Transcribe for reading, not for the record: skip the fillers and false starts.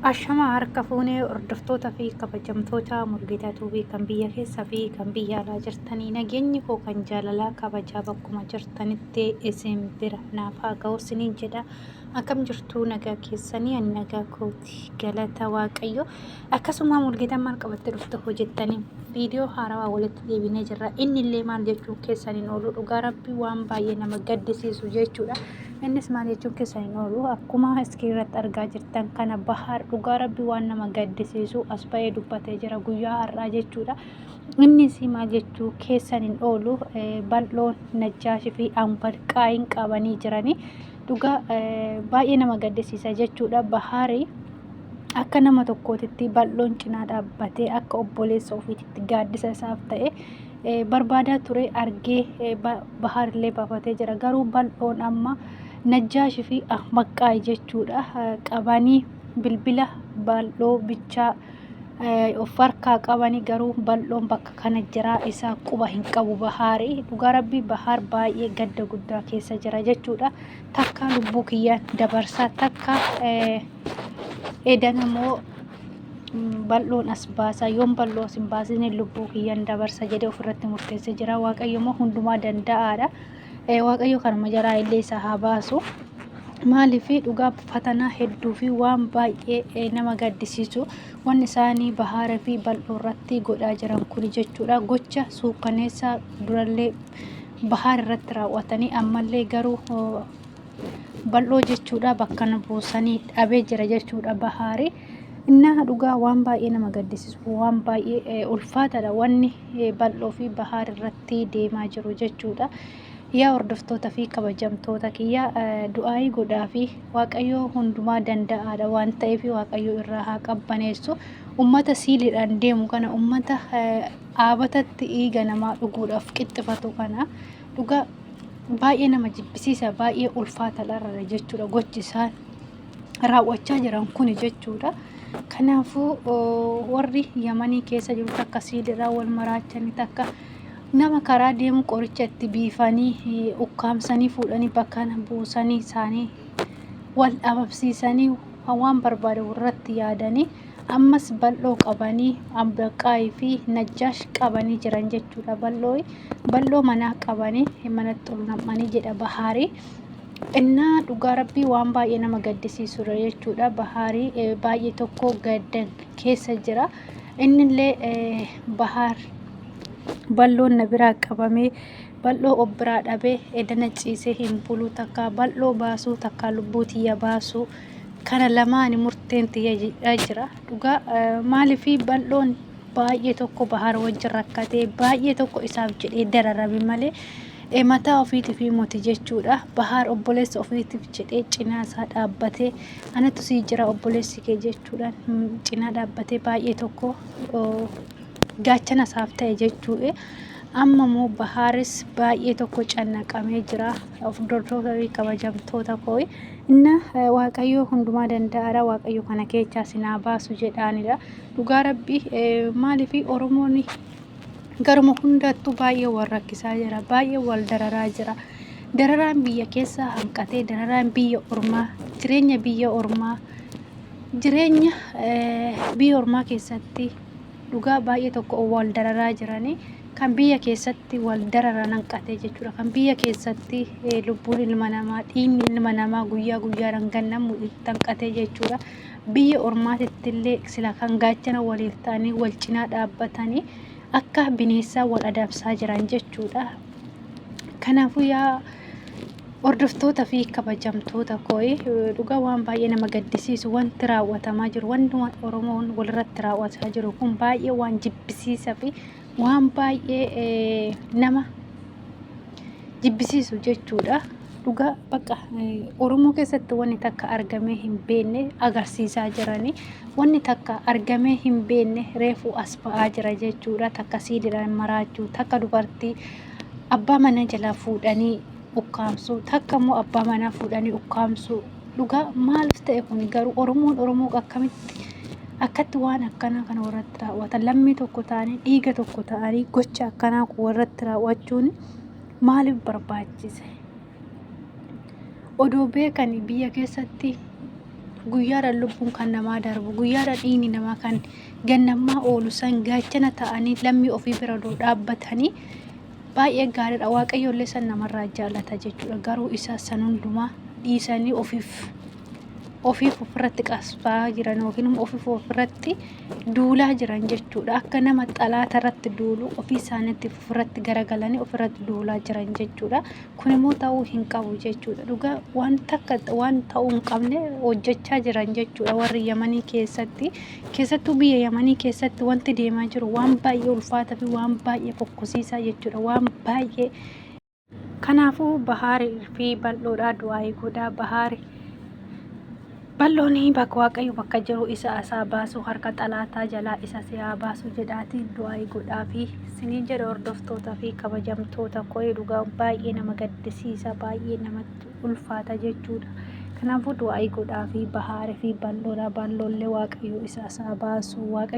Ashama harka fuunee hordoftoota fi kabajamtoota Mulgeetaa Tuubii kan biyya keessa fi kan biyya alaa jirtanii nageenyi koo kan jaalalaa kabajaa bakkuma jirtanitti isin bira naaf haa ga'u isiniin jedha. Akkam jirtuu nagaa keessanii ani nagaa kooti galata waaqayyo. Akkasuma Mulgeetaan maal qabattee dhufte hojjettanii viidiyoo haarawaa walitti deebinee jirra. Inni illee maal jechuu keessan hin oolu dhugaa rabbii waan baay'ee nama gaddisiisu jechuudha. Innis maal jechuun keessan hin oolu akkuma iskiriin irratti argaa jirtan kana Bahaar dhugaa rabbii waan nama gaddisiisu as ba'ee dubbatee jira guyyaa har'aa jechuudha. Innis maal jechuu keessan hin oolu bal'oon Najjaash fi Anbarqaayin qabanii jiranii dhugaa baay'ee nama gaddisiisa jechuudha. Bahaari akka nama tokkootitti bal'oon cinaa dhaabbatee akka obboleessa ofiititti gaaddisa isaaf ta'e barbaadaa ture argee Bahaar illee baafatee jira. Garuu bal'oon amma Najjaash fi Ahmaqqaay jechuudha qabanii bilbila bal'oo bichaa of harkaa qabanii garuu bal'oon bakka kana jira isaa quba hin qabu Bahaari. Dhugaa rabbii Bahaar baay'ee gadda guddaa keessa jira jechuudha. Takka lubbuu kiyyaan dabarsaa takka edan immoo bal'oon as baasa yoon bal'oo as hin baasine lubbuu kiyyan dabarsa jedhee ofirratti murteessee jira. Waaqayyo immoo hundumaa danda'aadha. Waaqayyo kanuma jaraa illee isa haa baasu. Maaliif dhugaa fatanaa hedduu fi waan baay'ee nama gaddisiisu wanni isaanii bahaara fi bal'oo irratti godhaa jiran kuni jechuudha. Gocha suukkaneessaa durallee bahaar irratti raawwatanii ammallee garuu bal'oo jechuudha bakka nu buusanii dhabee jira jechuudha bahaari. Innaa dhugaa waan baay'ee nama gaddisiisu waan baay'ee ulfaataadha wanni bal'oo fi bahaar irratti deemaa jiru jechuudha. Yaa hordoftoota fi kabajamtoota kiyya du'aayii godhaa fi Waaqayyoo hundumaa danda'aadha waan ta'eef Waaqayyo irraa haa qabbaneessu. Ummata siiliidhaan deemu kana ummata dhaabatatti dhiiga namaa dhuguudhaaf qixxifatu kana dhugaa baay'ee nama jibbisiisa baay'ee ulfaataadha jechuudha gochi isaan raawwachaa jiran kuni jechuudha. Kanaafuu warri Yamanii keessa jiru takka siilirraa wal maraachanii takka nama karaa deemu qoricha itti biifanii ukkaamsanii fuudhanii bakka buusanii isaanii wal dhabamsiisanii waan barbaadan irratti yaadanii ammas bal'oo qabanii Abdaqaayii fi Najjaash qabanii jiran jechuudha. Bal'oo bal'oo manaa qabanii manatti ol nam'anii jedha Bahaarii. Innaa dhugaa rabbii waan baay'ee nama gaddisiisudha jechuudha. Bahaarii baay'ee tokko gaddan keessa jira. Innillee Bahaar bal'oon na biraa qabamee bal'oo of biraa dhabee edana ciisee hin bulu takkaa bal'oo baasuu takkaa lubbuu tiyya baasuu kana lamaani murteen tiyya jedhaa jira. Dhugaa maaliifii bal'oon baay'ee tokko Bahaar wajjin rakkatee baay'ee tokko isaaf jedhee dararame malee mataa ofiitiif moti jechuudha. Bahaar obboleessa ofiitiif jedhee cinaa isaa dhaabbatee anatu sii jira obboleessi kee jechuudhaan cinaa dhaabbatee baay'ee tokko gaachana isaaf ta'e jechuudha. Amma immoo Bahaaris baay'ee tokko cannaqamee jira. Hordoftoota fi kabajamtoota koo inna Waaqayyo hundumaa danda'aadha. Waaqayyo kana keechaa sinaa baasu jedhaanidha. Dhugaa rabbi maaliif Oromoon garuma hundattuu baay'ee wal rakkisaa jira. Baay'ee wal dararaa jira. Dararaan biyya keessaa hanqatee dararaan biyya ormaa jireenya biyya ormaa jireenya biyya ormaa keessatti dhugaa baay'ee tokko wal dararaa jiranii kan biyya keessatti wal dararan hanqatee jechuudha. Kan biyya keessatti lubbuun ilma namaa dhiigni ilma namaa guyyaa guyyaadhaan gannamu itti hanqatee jechuudha. Biyya ormaatitti illee sila kan gaachana waliif ta'anii wal cinaa dhaabbatanii akka bineessaa wal adamsaa jiran jechuudha. Kanaafuu yaa hordoftoota fi kabajamtoota koo dhugaa waan baay'ee nama gaddisiisu wanti raawwatamaa jiru wanti waan Oromoon walirratti raawwataa jiru kun baay'ee waan jibbisiisa fi waan baay'ee nama jibbisiisu jechuudha. Dhugaa bakka Oromoo keessatti wanni takka argamee hin beekne agarsiisaa jirani. Wanni takka argamee hin beekne reefuu as ba'aa jira jechuudha. Takka siididhaan maraachuu, takka dubartii abbaa manaa jalaa fuudhanii ukkaamsuu, takka immoo abbaa manaa fuudhanii ukkaamsuu. Dhugaa maaliif ta'e kun garuu Oromoon Oromoo akkamitti akkatti waan akkanaa kana warratti raawwatan lammii tokko ta'anii dhiiga tokko ta'anii gocha akkanaa kun warratti raawwachuun maaliif barbaachise? Odoo beekanii biyya keessatti Guyyaadhaan lubbuun kan namaa darbu, guyyaadhaan dhiigni namaa kan gannammaa oolu san gaachana ta'anii lammii ofii bira odoo dhaabbatanii baay'ee gaariidha. Waaqayyo illee san namarraa jaalata jechuudha. Garuu isa san hundumaa dhiisanii ofiif ofiif ofirratti qabsaa'aa jiran yookiin immoo ofiif ofirratti duulaa jiran jechuudha. Akka nama xalaata irratti duulu ofii isaaniitti ofirratti garagalanii ofirratti duulaa jiran jechuudha. Kun immoo ta'uu hin qabu jechuudha. Dhugaa waan takka waan ta'uu hin qabne hojjechaa jiran jechuudha warri Yamanii keessatti. Keessattuu biyya Yamanii keessatti wanti deemaa jiru waan baay'ee ulfaataa fi waan baay'ee fokkosiisaa jechuudha. Waan baay'ee Kanaafuu Bahaar fi bal'oodhaa du'aayii godhaa Bahaar Bal'oon bakka Waaqayyo bakka jiru isa asaa baasu harka xalaataa jalaa isa si haa baasu jedhaatii du'aayii godhaafi siniin jedha hordoftoota fi kabajamtoota koo dhugaa baay'ee nama gaddisiisa baay'ee namatti ulfaata jechuudha. Kanaafuu du'aayii godhaafi Bahaar fi bal'oodha bal'oollee Waaqayyo isa asaa baasu Waaqayyo.